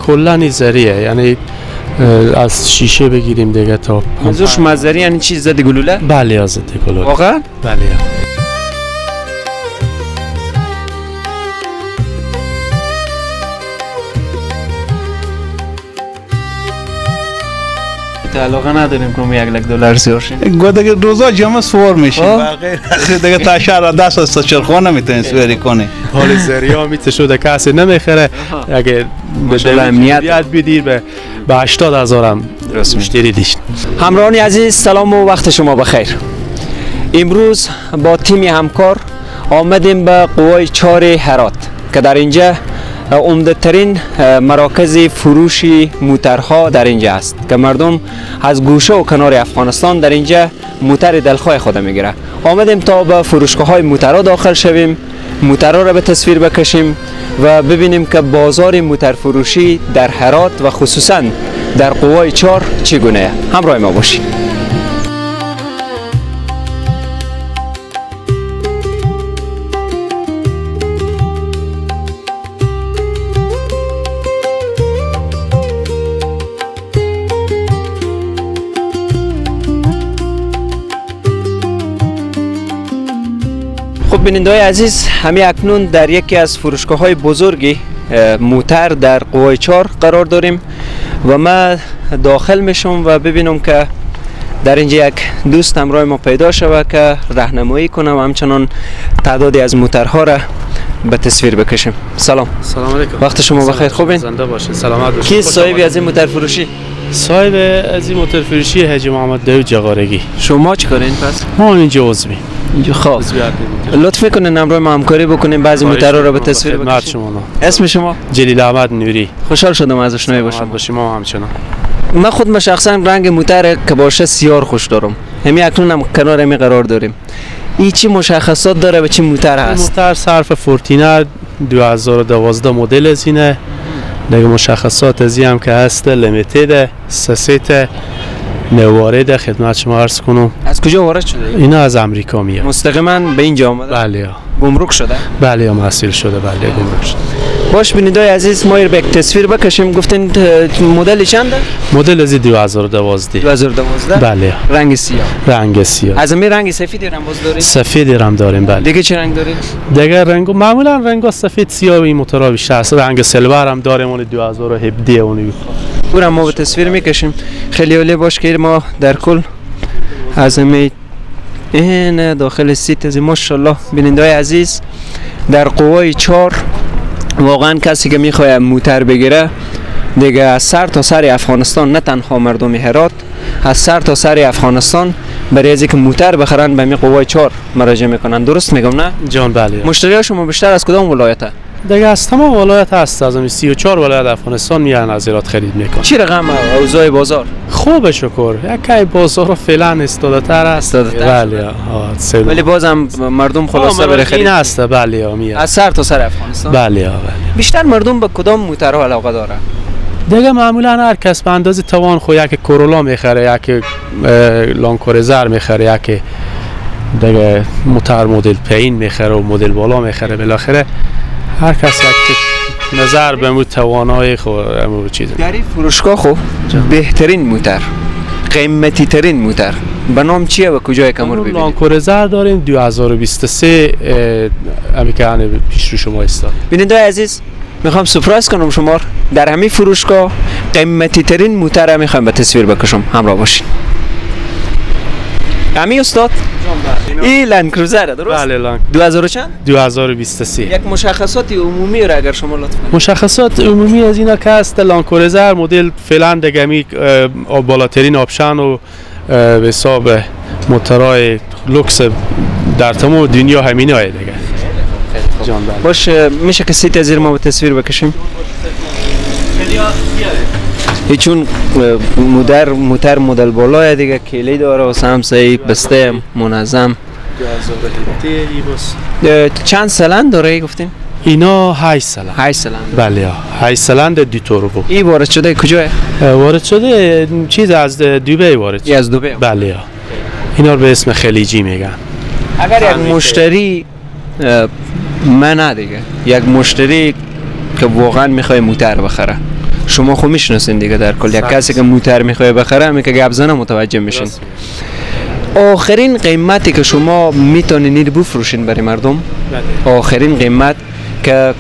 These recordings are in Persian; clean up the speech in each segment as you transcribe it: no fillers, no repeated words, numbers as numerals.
کلا زریه، یعنی از شیشه بگیریم دیگه تا منظور شما زری یعنی چی؟ ضد گلوله؟ بله ضد گلوله. واقعا؟ بله. علاقه نداریم که 1 لک دلار سوار شیم. دیگه روزا جمع سوار میشیم، دیگه تا شهر دست از چرخوان نمیتونی سواری کنی. حال زریا میته شده کسی نمیخره. اگه به امنیت بدی به 80,000 هم مشتری دیشت. همراهان عزیز سلام و وقت شما بخیر. امروز با تیم همکار آمدیم به قوای 4 هرات که در اینجا عمده ترین مراکز فروش موترها در اینجا است که مردم از گوشه و کنار افغانستان در اینجا موتر دلخواه خود میگیره. آمدیم تا به فروشگاه های موترها داخل شویم، موترها را به تصویر بکشیم و ببینیم که بازار موتر فروشی در هرات و خصوصا در قوای 4 چگونه. همراه ما باشید. خب بیننده‌های عزیز، همین اکنون در یکی از فروشگاه‌های بزرگی موتر در قوای 4 قرار داریم و من داخل میشم و ببینم که در اینجا یک دوست همراه ما پیدا شوه که راهنمایی کنه و همچنان تعدادی از موترها را به تصویر بکشیم. سلام. سلام علیکم. وقت شما بخیر. خوبین؟ زنده باشین، سلامت باشین. کی صاحب از این موتر فروشی؟ صاحب از این موتر فروشی حاجی محمد داوود جغارگی. شما چیکارین پس؟ ما اینجا عضویم. اینجا خب لطف میکنین همراه ما همکاری بکنیم، بعضی موترها رو به تصویر بکشیم. اسم شما؟ جلیل احمد نوری. خوشحال شدم از آشنایی با شما. شما همچنان. من خود شخصا رنگ موتر که باشه سیار خوش دارم. همین اکنون هم کنار همی قرار داریم. این چی مشخصات داره و چی موتر هست؟ موتر صرف فورتینر 2012 مدل از اینه. دیگه مشخصات از هم که هست limited سه seat نوارد خدمت شما عرض کنم. از کجا وارد شده؟ اینا از امریکا میاد. مستقیما به اینجا آمده؟ بله. گمرک شده؟ بله محصول شده، بله گمرک شده. باش بینندای عزیز ما به یک تصویر بکشیم. گفتین مدل چنده؟ مدل از 2012. 2012؟ بله. رنگ سیاه. رنگ سیاه. از این رنگ سفید هم باز داریم؟ سفید هم داریم بله. دیگه چه رنگ داریم؟ دیگه رنگ معمولا رنگا سفید سیاه این موتورها بیشتر است. رنگ silver هم داریم اون 2017 اون. اون ما به تصویر میکشیم. خیلی عالی باش که ما در کل از این داخل seat از ماشاءالله. بینندای عزیز در قوای 4 واقعا کسی که میخواد موتر بگیره دیگه از سر تا سر افغانستان، نه تنها مردم هرات، از سر تا سر افغانستان برای از اینکه موتر بخرن به می قوای 4 مراجعه میکنن. درست میگم نه؟ جان بله. مشتری ها شما بیشتر از کدام ولایته؟ دیگه از تمام ولایت هست، از 34 ولایت افغانستان میان از هرات خرید میکنن. چی رقم اوضاع بازار؟ خوب شکر. یک بازار فعلا استاده تر است. بله. ولی بازم مردم خلاصه برای خرید این هست. بله میاد. از سر تا سر افغانستان. بله بله. بیشتر مردم به کدام موترها علاقه داره؟ دیگه معمولا هر کس به اندازه توان خو یک کرولا میخره، یک لانکروزر میخره، یک دیگه موتر مدل پایین میخره و مدل بالا میخره. بالاخره هر کس یک نظر به مو توانایی خو امو چیز. در این فروشگاه خو بهترین موتر، قیمتی ترین موتر به نام چیه و کجای کمر ببینیم؟ لانکروزر داریم 2023 امریکا پیش رو شما ایستاد. بیننده عزیز میخوام سورپرایز کنم شما، در همین فروشگاه قیمتی ترین موتر میخوام به تصویر بکشم، همراه باشین. همین استاد این لند کروزر درست؟ بله لند. 2000 چند؟ 2023. یک مشخصات عمومی را اگر شما لطف کنید. مشخصات عمومی از اینا که هست لند کروزر مدل فعلا دیگه می بالاترین option و به حساب موتورهای لوکس در تمام دنیا همینه دیگه. جان بله. باش میشه که seat زیر ما به تصویر بکشیم؟ چون موتر مدل بالای دیگه کلی داره و سمسه بسته منظم. چند سلند داره گفتین؟ اینا 8 سلند. 8 سلند. بله 8 سلند دو توربو. این وارد شده کجاه؟ وارد شده چیز از دبی وارد شده. از دبی. بله. اینا رو به اسم خلیجی میگن. اگر یک مشتری من نه دیگه، یک مشتری که واقعا میخواد موتر بخره شما خو میشناسین دیگه، در کل یک کسی که موتر میخواد بخره همین که گپ زنه متوجه میشین. آخرین قیمتی که شما میتونین بفروشین برای مردم، آخرین قیمت که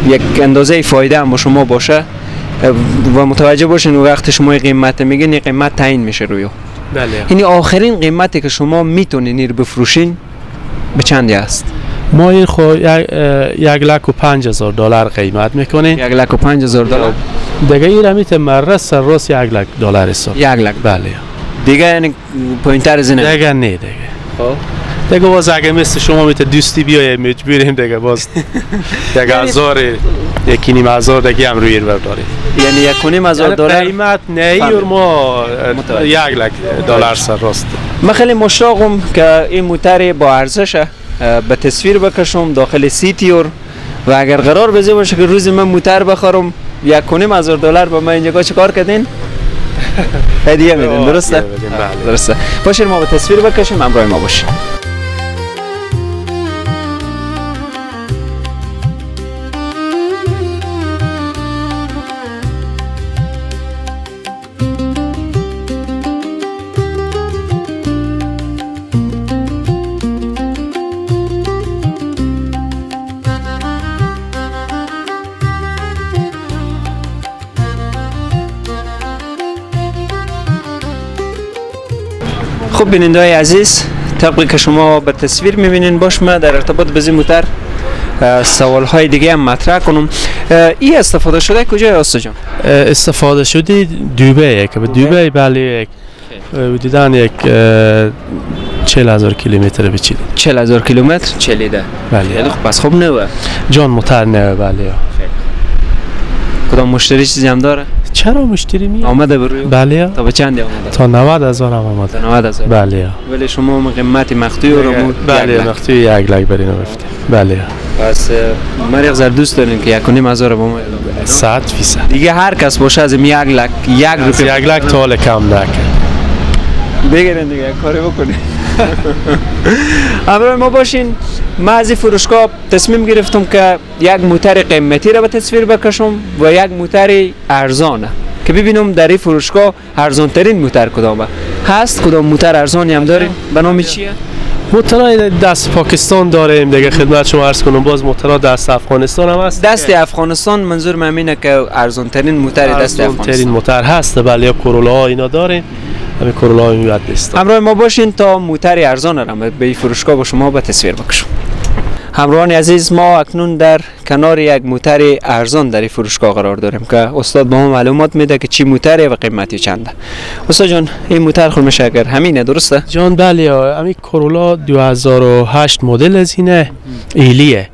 یک اندازه فایده هم با شما باشه و متوجه باشین وقتی شما قیمت میگین این قیمت تعیین میشه روی. بله. یعنی آخرین قیمتی که شما میتونین بفروشین به چندی است؟ ما این خو 1,05,000 دلار قیمت میکنیم. 1,05,000 دلار. دیگه این رمیت مره سر راست 1 لک دلار حساب. 1 لک. بله. دیگه یعنی پایینتر از اینه؟ دیگه نه دیگه. خب دیگه باز اگه مثل شما میته دوستی بیای مجبوریم دیگه باز دیگه هزار 1,500 دیگه هم روی برداریم. یعنی 1,500 دلار قیمت نه، ما 1 لک دلار سر راست. من خیلی مشتاقم که این موتر با ارزشه به تصویر بکشم داخل سیتیور و اگر قرار بزه باشه که روزی من موتر بخرم 1,500 دلار به من اینجا چه کار کردین؟ هدیه میدین. درسته؟ درسته. باشین ما به تصویر بکشیم، همراه ما باشین. خب بیننده های عزیز، طبقی که شما به تصویر میبینین باش من در ارتباط به این موتر سوال های دیگه هم مطرح کنم. این استفاده شده کجای است جان؟ استفاده شده دوبی، که به دوبی بله، حدوداً یک 40,000 کیلومتر بچیده. 40,000 کیلومتر چلیده. بله. پس خوب نوه جان، موتر نوه. بله. کدام مشتری چیزی هم داره؟ چرا مشتری میاد؟ آمده بروی؟ بله. تا به چند آمده؟ تا 90,000 هم آمده. تا 90,000. بله. ولی شما قیمت مقطوعی رو بله مقطوعی 1 لک بر اینو گفتیم. بله. پس من یک ذره دوست دارین که 1,500 با ما اعلام بدین. 100%. دیگه هر کس باشه از 1 لک 1 روپیه 1 لک تا حال کم نکن. بگیرین دیگه کاری بکنین. همراه ما باشین. من از این فروشگاه تصمیم گرفتم که یک موتر قیمتی را به تصویر بکشم و یک موتر ارزانه که ببینم در این فروشگاه ارزان ترین موتر کدامه هست. کدام موتر ارزانی هم داریم؟ به نام چیه؟ موترهای دست پاکستان داریم دیگه، خدمت شما عرض کنم. باز موترها دست افغانستان هم هست. دست افغانستان منظور من اینه که ارزان ترین موتر دست افغانستان ترین موتر هست. بله، یا کرولا ها اینا داریم. همین کرولا ها میاد دست. همراه ما باشین تا موتر ارزان را به این فروشگاه با شما به تصویر بکشم. همراهان عزیز، ما اکنون در کنار یک موتر ارزان در این فروشگاه قرار داریم که استاد با ما معلومات میده که چی موتره و قیمتی چنده. استاد جان، این موتر خود میشه اگر همینه درسته؟ جان بله، همین کرولا 2008 مدل از اینه، ایلیه.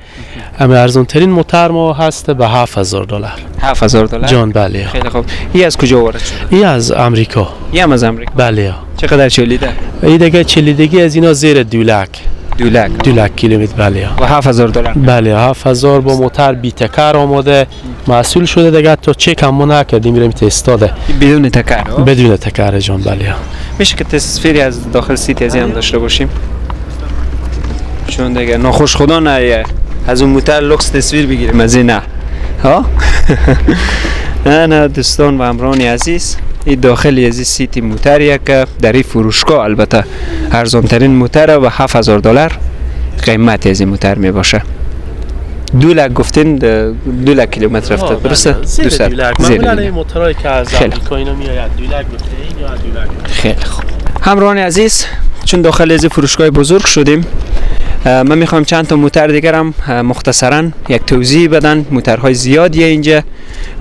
همین ارزان ترین موتر ما هست به 7000 دلار. 7000 دلار؟ جان بله. خیلی خوب. این از کجا وارد شده؟ این از امریکا. این هم از امریکا؟ بله. چقدر چلیده؟ این دیگه چلیدگی از اینا زیر 2 لک. 2 لک. 2 لک کیلومتر. بله. و 7000 دلار. بله 7000 با موتر بی تکر آماده مسئول شده دیگه، تا چک هم ما نکردیم میریم تستاده. بدون تکر؟ بدون تکر جان. بله. میشه که تصویری از داخل سیت از هم داشته باشیم؟ چون دیگه ناخوش خدا نه از اون موتر لوکس تصویر بگیریم از این نه. ها؟ نه نه دوستان و همراهان عزیز، این داخل از این سیت موتریه که در این فروشگاه البته ارزان ترین موتر و 7000 دلار قیمت از این موتر می باشه. 2 لک گفتین، 2 لک کیلومتر رفته درسته؟ 2 لک. معمولا این موترهایی که از آمریکا اینا میآید 2 لک به یا 2 لک. خیلی خوب. همراهان عزیز، چون داخل از فروشگاه بزرگ شدیم، من میخوام چند تا موتر دیگرم مختصرا یک توضیح بدن. موترهای زیادیه اینجا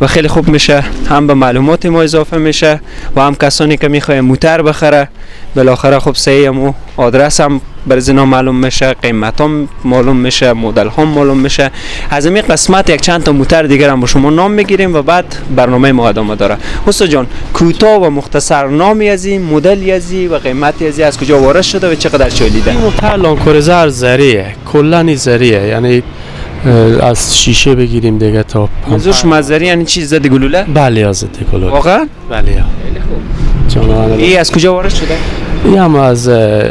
و خیلی خوب میشه، هم به معلومات ما اضافه میشه و هم کسانی که میخواه موتر بخره بالاخره خب صحیح مو آدرس هم برای اینا معلوم میشه، قیمت هم معلوم میشه، مدل هم معلوم میشه. از این قسمت یک چند تا موتر دیگر هم با شما نام میگیریم و بعد برنامه ما ادامه داره. استاد جان، کوتاه و مختصر نامی از این مدل از و قیمت از کجا وارد شده و چقدر چلیده؟ این موتر لانکروزر زریه، کلا زریه، یعنی از شیشه بگیریم دیگه تا منظور شما زری یعنی چی؟ ضد گلوله؟ بله، ضد گلوله. واقعا؟ بله. خیلی خوب. این از کجا وارد شده؟ این هم از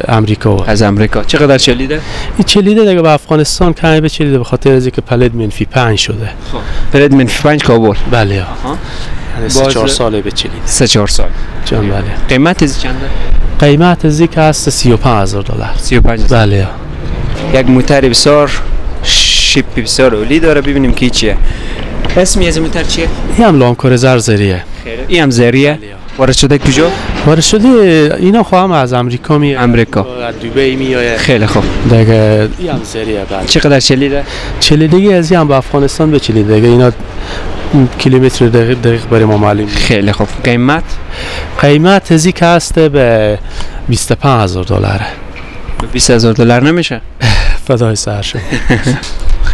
امریکا بود. از امریکا. چقدر چلیده؟ این چلیده دیگه به افغانستان کمی بچلیده به خاطر از اینکه پلید -5 شده. خب پلید -5 کابل. بله. یعنی 3-4 ساله بچلیده. 3-4 سال. جان بله. قیمت از چنده؟ قیمت از که هست 35,000 دلار. 35,000. بله. یک موتر بسیار shape بسیار عالی داره، ببینیم که چیه. اسمی از موتر چیه؟ این هم لانکروزر زریه. این هم زریه. وارد شده کجا؟ وارد شده اینا خواهم از امریکا می امریکا. از دبی میآید. خیلی خوب. دیگه این هم زریه. بله. چقدر چلیده؟ چلیدگی از این هم به افغانستان به چلیده. دیگه اینا کیلومتر دقیق برای ما معلوم. خیلی خوب. قیمت؟ قیمت از این که هست به 25,000 دلار. به 20,000 دلار نمیشه؟ فدای سر شد.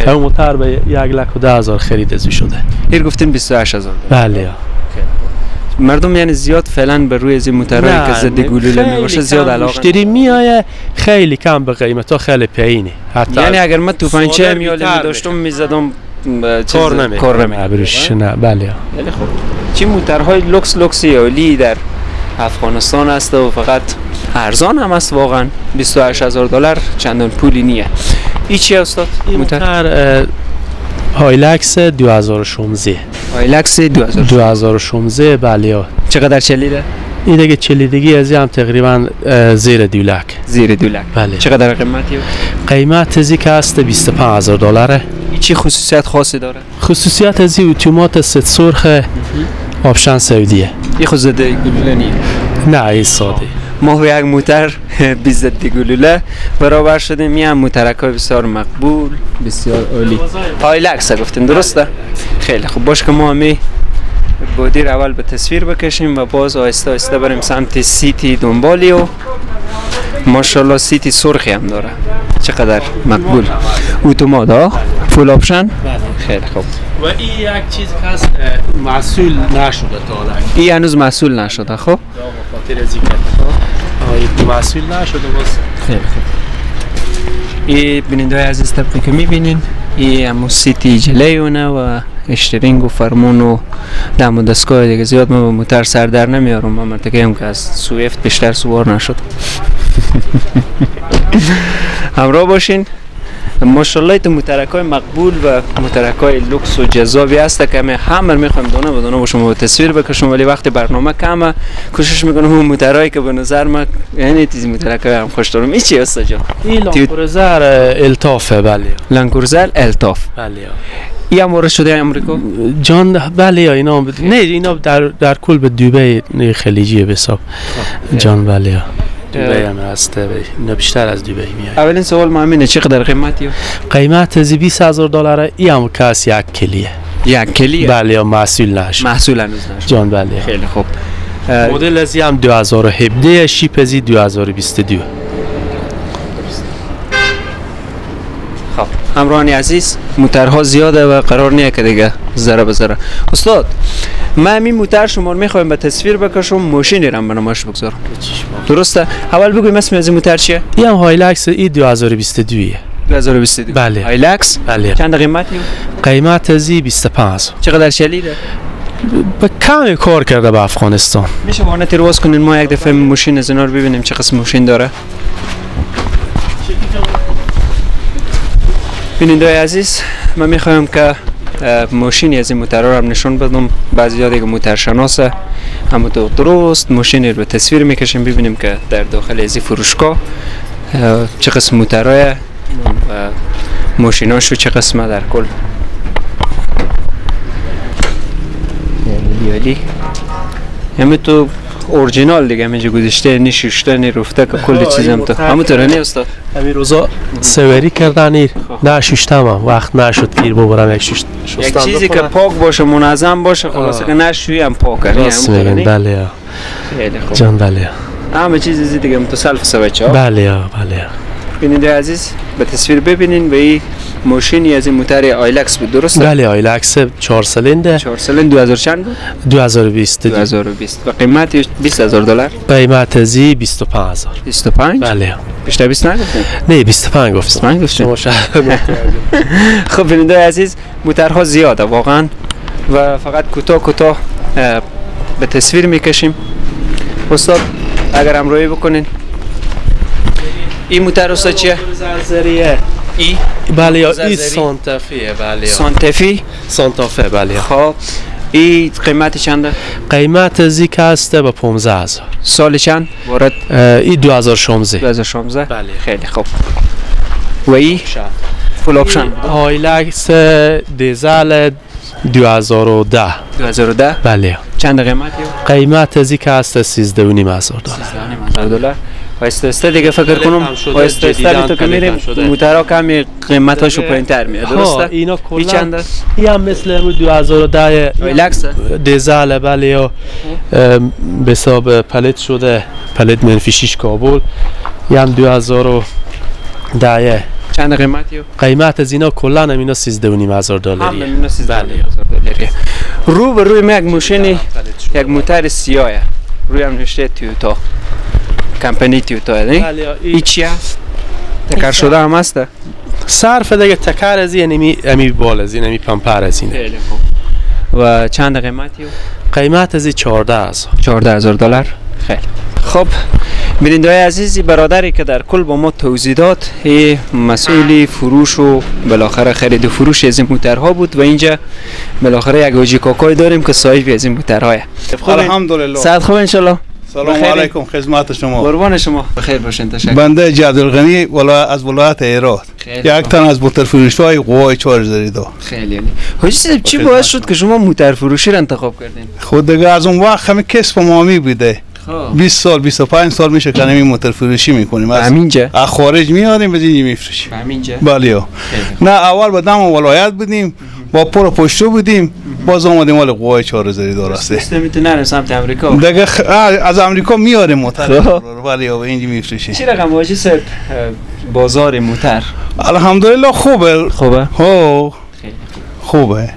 اون موتر به 1,10,000 خرید از شده. هیر گفتیم 28,000 دلار. بله. مردم یعنی زیاد فعلا به روی از این موترهایی که ضد گلوله میباشه زیاد علاقه مشتری میایه، خیلی کم به قیمت ها خیلی پایینه. حتی یعنی اگر من توفنچه میالی میداشتم میزدم کار نمی‌کنه. نه بله. خیلی خوب. چی موترهای لوکس عالی در افغانستان است و فقط ارزان هم است واقعا. 28,000 دلار چندان پولی نیه. این چی استاد؟ موتر هایلکس 2016. هایلکس 2016. بله. چقدر چلیده؟ این دیگه چلیدگی از هم تقریبا زیر 2 لک. زیر 2 لک. بله. چقدر قیمتی؟ قیمت از که هست 25,000 دلاره. این چی خصوصیت خاصی داره؟ خصوصیت از اتومات ست سرخ option سعودیه. این خود ضد گلوله نیه؟ نه این ساده. ما با یک موتر بی ضد گلوله برابر شدیم. این هم موترک های بسیار مقبول، بسیار عالی. هایلکس گفتیم درسته؟ خیلی خوب. باش که ما همی body اول به تصویر بکشیم و باز آهسته آهسته بریم سمت سیتی دنبالی و ماشاءالله سیتی سرخی هم داره. چقدر مقبول. اتومات ها؟ full option؟ خیلی خوب. و این یک چیز که هست محصول نشده تا حالا. این هنوز محصول نشده. خب خاطر از اینکه محصول نشده باز. خیلی خوب. این بیننده عزیز طبقی که میبینین این همون سیتی جلیونه و اشترینگ و فرمون و دم و دستگاه دیگه. زیاد من با موتر سر در نمیارم. من مرتکه هم که از سویفت بیشتر سوار نشد. همراه باشین. ماشاءالله تو موترک های مقبول و موترک های لوکس و جذابی هست که همه میخوایم دانه به دانه با شما تصویر بکشم، ولی وقت برنامه کمه. کوشش میکنم اون موترهایی که به نظر من یعنی تیز موترک های هم خوش دارم. این چی است جان؟ این لانکروزر الطافه. بله. لانکروزر الطاف. بله. این هم وارد شده امریکا؟ جان بله. اینا نه اینا در کل به دبی خلیجی به حساب. جان بله. دبی هم هست، نه بیشتر از دبی میاد. اولین سوال ما همینه چقدر قیمتی؟ قیمت از 20,000 دلار. این هم کاس یک کلیه. یک کلیه؟ بله. یا محصول نشد. محصول هنوز نشد. جان بله. خیلی خوب. مدل از هم 2017 shape از 2022. خب همراهان عزیز موترها زیاده و قرار نیه که دیگه ذره به ذره. استاد من همین موتر شما رو میخوایم به تصویر بکشم، ماشین رو به نمایش بگذارم. درسته؟ اول بگویم اسم از این موتر چیه؟ این هم هایلکس ای 2022. 2022. بله. هایلکس؟ بله. چند قیمتی؟ قیمت از 25. چقدر چلیده؟ به کمی کار کرده به افغانستان. میشه وانت رو باز کنین ما یک دفعه ماشین از اینا رو ببینیم چه قسم ماشین داره؟ بیننده عزیز من میخوایم که ماشینی از این موترها رو هم نشون بدم. بعضی ها دیگه موترشناسه، اما تو درست ماشین رو به تصویر میکشیم ببینیم که در داخل از این فروشگاه چه قسم موترهای و ماشیناشو چه قسمه در کل. یعنی همه تو اورجینال دیگه، همینجا گذاشته نشوشته نرفته که کل چیز هم تو همونطوره نه استاد؟ همین روزا سوری کردن نه ششتم هم وقت نشد گیر ببرم یک شستن یک چیزی که پاک باشه منظم باشه خلاصه که نشوی هم پاکه. راست میگن. بله. خیلی خوب جان. بله. همه چیز دیگه تو سلف سوچه. بله بله. بیننده عزیز به تصویر ببینین و این ماشینی از این موتر آیلکس بود درسته؟ بله آیلکس 4 سیلندر. 4 سیلندر 2000 چند بود؟ 2020. 2020 و قیمت 20000 دلار. قیمت ازی 25000. 25؟ بله. بیشتر 20 نگفتیم؟ نه 25 گفتم. 25 گفتیم. خب بیننده عزیز موترها زیاده واقعا و فقط کوتاه کوتاه به تصویر میکشیم. استاد اگر همراهی بکنین. این موتر استاد چیه؟ زرزریه. ای؟ بله یا ای سانتافیه. بله. سانتافی؟ سانتافه بله. خب این قیمت چنده؟ قیمت از که هست به 15,000. سال چند؟ وارد؟ این 2016. 2016؟ بله. خیلی خوب. و این full option؟ هایلکس دیزل 2010. 2010؟ بله. چند قیمت؟ قیمت از که هست 13,500 دلار. 13,500 دلار. آهسته دیگه فکر کنم آهسته تو که میریم موترها کمی قیمتاشو پایین‌تر میاد، درسته؟ اینا کلا چند است؟ این هم مثل 2010 هایلکس دیزل، بله، یا به حساب پلت شده، پلت منفی 6 کابل. این هم 2010. چند قیمتی؟ قیمت از اینا کلا هم اینا 13,500 دلاریه. هم اینا 13,500 دلاریه. رو به روی یک ماشین، یک موتر سیاه، روی هم نوشته تویوتا، کمپانی تویوتا. نه؟ این چی است؟ تکر شده هم هست؟ صرف دیگه تکر از این امی بال از این امی پمپر از اینه. خیلی خوب. و چند قیمتی؟ قیمت از 14,000. 14,000 دلار. خیلی خب. بیننده‌های عزیزی، برادری که در کل با ما توضیح داد، مسئول فروش و بالاخره خرید و فروش از این موترها بود و اینجا بالاخره یک حاجی کاکای داریم که صاحب از این موترهای. الحمدلله. سعد خوب انشالله. سلام علیکم خدمت شما. قربان شما. بخیر باشین، تشکر. بنده عبدالغنی از ولایت هرات، یک تن از موتر فروش‌های قوای 402. خیلی عالی. حاجی صاحب چی باعث شد که شما موتر فروشی را انتخاب کردین؟ خود دیگه از اون وقت همه کسب مامی بوده. 20 سال 25 سال میشه که همین موتر فروشی میکنیم. از همینجا از خارج میاریم به اینجا میفروشیم. همینجا؟ بله. نه اول به دم ولایت بودیم، با پر پشتو بودیم، باز آمدیم مال قوای 402 هسته. میتونه سمت امریکا. دیگه از امریکا میاریم موتر. بله به اینجا میفروشیم. چی رقم حاجی صاحب بازار موتر؟ الحمدلله خوبه. خوبه؟ ها خیلی خوبه.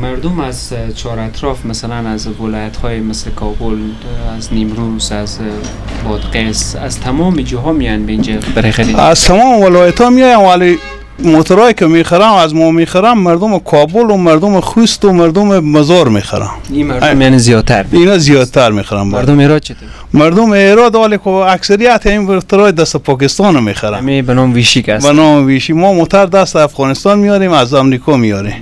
مردم از چهار اطراف، مثلا از ولایت های مثل کابل، از نیمروز، از بادغیس، از تمام جاها میان به اینجا برای خرید. از تمام ولایت ها میان، ولی موتورایی که میخرم از ما میخرم مردم کابل و مردم خوست و مردم مزار میخرم. این مردم یعنی زیادتر، اینا زیادتر میخرم. مردم ایران چطور؟ مردم ایران ولی که اکثریت این موتورای دست پاکستان رو میخرم. همین به نام ویشیک است. به نام ویشی. ما موتور دست افغانستان میاریم، از امریکا میاریم،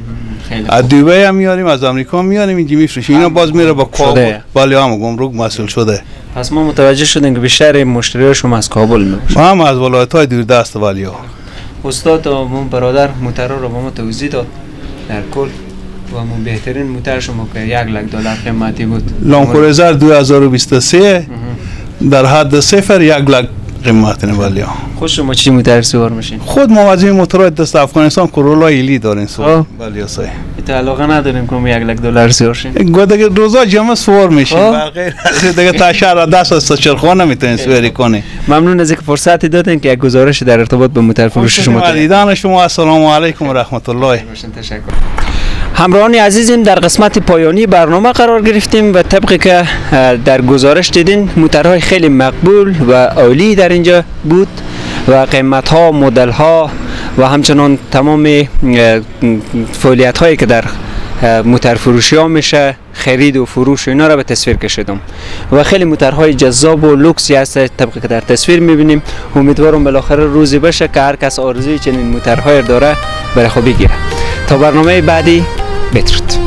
از دبی هم میاریم، از امریکا میاریم، اینجا میفروشیم. اینا باز میره با کابل. بله هم گمرک مسئول شده. پس ما متوجه شدیم که بیشتر مشتری‌ها شما از کابل میباشن. ما هم از ولایت‌های دور دست. ولی استاد و برادر موتر رو با ما توضیح داد در کل و مو بهترین موتر شما که 1 لک دلار قیمتی بود. لانکروزر 2023 در حد صفر 1 لک قیمت ولی. خود شما چی موتر سوار میشین؟ خود ما از این موتورهای دست افغانستان کرولا ایلی دارین سوار. بله صحیح. علاقه نداریم که 1 لک دلار سوار شیم. دیگه روزا جمع سوار میشیم. بغیر دیگه تا شهر دست از چرخوان نمیتونین سواری کنی. ممنون از اینکه فرصتی دادین که یک گزارش در ارتباط به موتر فروش شما دیدن شما. السلام علیکم و رحمت الله. تشکر. همراهان عزیزم، در قسمت پایانی برنامه قرار گرفتیم و طبقی که در گزارش دیدین موترهای خیلی مقبول و عالی در اینجا بود و قیمت ها، مدل ها و همچنان تمام فعالیت هایی که در موتر فروشی ها میشه، خرید و فروش و اینا را به تصویر کشیدم و خیلی موترهای جذاب و لوکسی هست طبقی که در تصویر میبینیم. امیدوارم بالاخره روزی بشه که هر کس آرزوی چنین موترهای داره برای خود بگیره. تا برنامه بعدی، بدرود.